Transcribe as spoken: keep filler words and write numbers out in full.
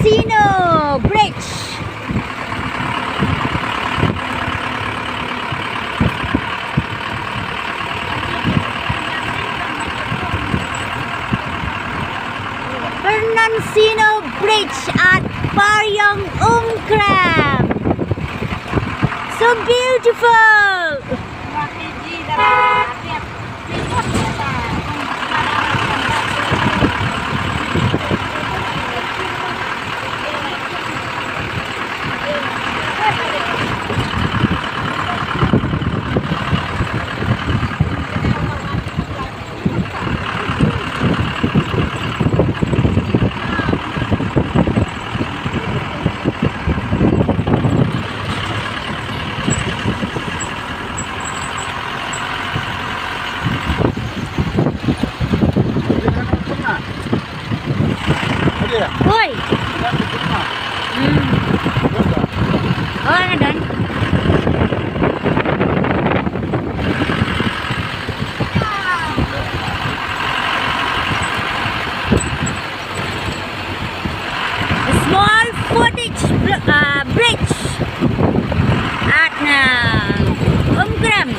Sino Bridge. Fernandino Bridge at Pariong Umkrem. So beautiful. Oi. Hmm. Oh, nga don. Small footage bl-, uh, bridge at, uh, Umkrem.